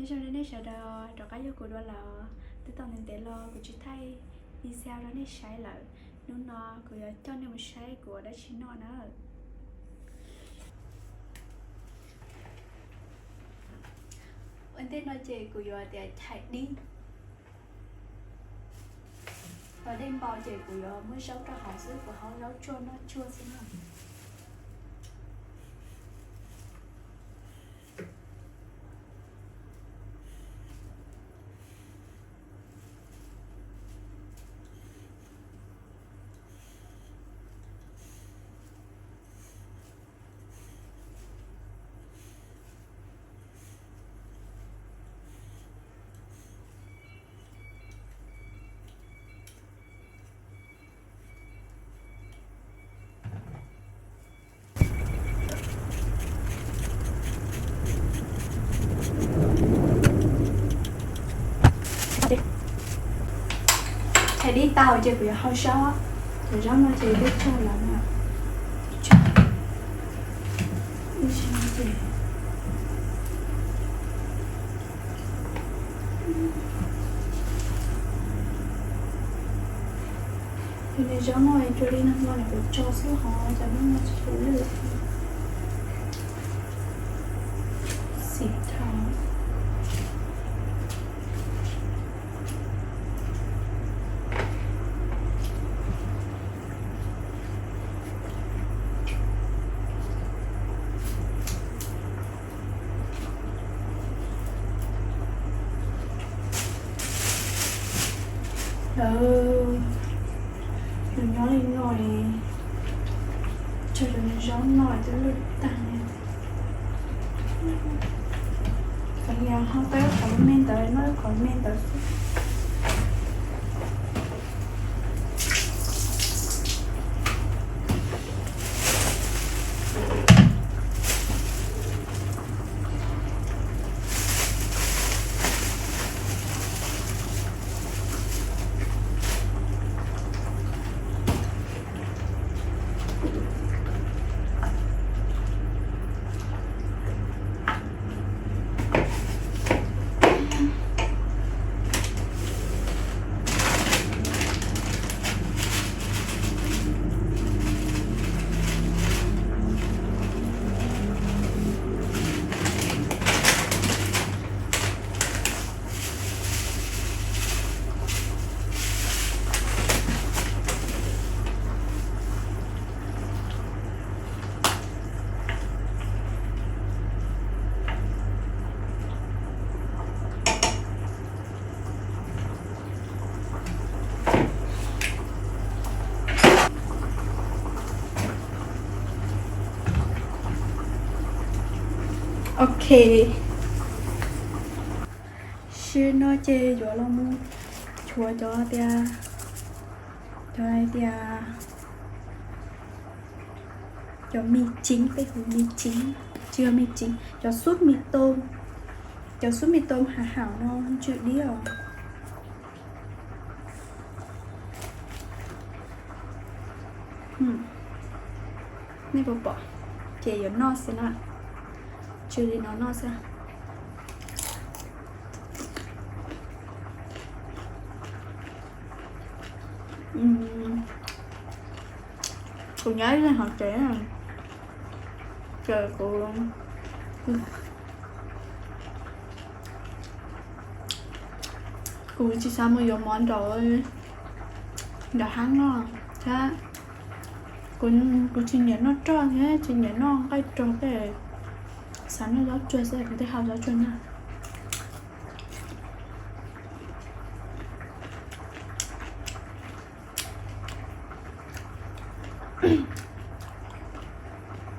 Nyob zoo nej sawv daws rov qab yog kuv dua lawm. Twb tau ntev ntev los kuv tsis thaij video rau nej saib lawm. Hnub no kuv yuav coj nej mus saib kuv ua dab tsi noj na. Ua ntej no ces kuv yuav tias chais dib. Ua dej npau ces kuv yuav muab zaub rau hauv xwb, kuv haub zaub tsuag noj tsuag xwb na. Chais dib tau ces kuv yuav hau zaub. Cov zaub no ces twb tsuag lawm na. Tus niag zaub no tsuas li no no kuv tso xwb hos cov no no tsis tshua lwj. Xim dhau. Lawv nyob li no li, tsuas cov zaub no twb lwj tag li. Cov niag ho tau ib qho me ntawd, noj ib qho me ntawd xwb. Ok, sib no ces yuav los mus chuav cov tias, cov hais tias cov mis ceev, peb hu mis ceev, tsis yog mis ceev, cov xub mis too, cov xub mis too hav hauv no tsw dib os. Nej puas pom? Ces yuav noj xwb na, tsw li no noj xwb. Kuv nyob ib leeg hauv tsev, ces kuv, kuv tsis xav mus yuav mov nraum, nraum hab noj thiab. Kuv tsis nyiam noj roj thiab tsis nyiam noj nqaij rog, tej xav noj zaub tsuag xwb, kuv thiaj hau zaub tsuag noj.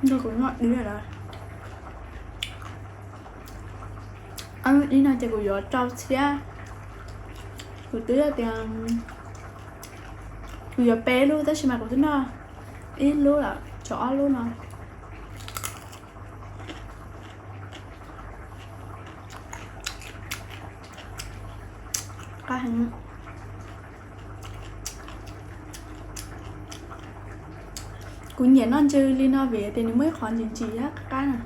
Nrog kuv noj dib lawm. Dib no ces kuv yuav rau thiab. Kuv twb tias kuv yuav peb lub tab sis mas kuv twb noj ib lub lawm, tshuav ob lub no. Qab heev. Kuv nyiam noj ntsw li no vim tias nws muaj ib qhov ntsim ntsim thiab qab qab na.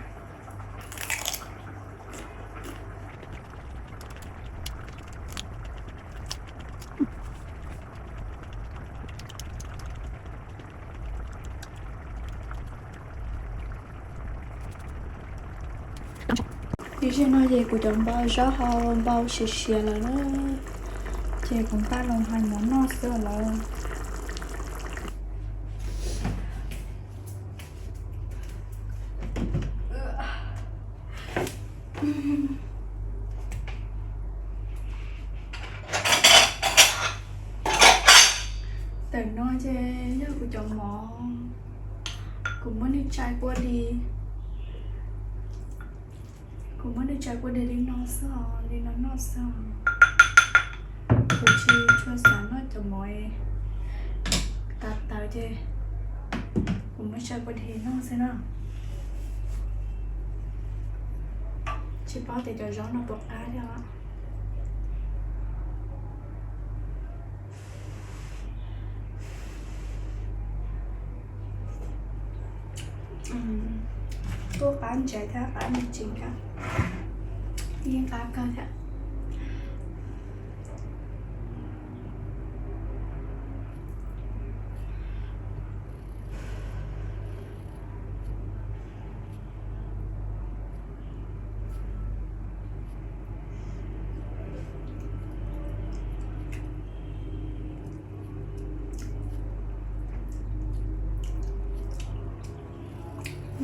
Zaum no ces kuv cov npau zaub ho npau siav siav lawm na, ces kuv npaj los hais mov noj xwb lawm. Ntawm no ces yog kuv cov mov, kuv muab nej tsa kua di, kuv muab nej tsa kua di li no xwb os, li no noj xwb os. Kuv tsis tshua xav noj cov mov tas tawv ces kuv muab tsa kua di noj xwb na. Tsis paub tias cov zaub no puas qab thiab. Kuj qab ntsev thiab qab me ntsis thiab, yeej qab kawg thiab.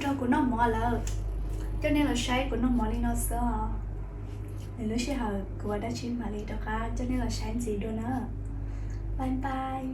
Nrog kuv noj mov lawm, coj nej los saib kuv noj mov li no xwb os. Lwm lub sij hawm kuv ua dab tsi mam li rov qab coj nej los saib ntxiv dua na. Bye bye.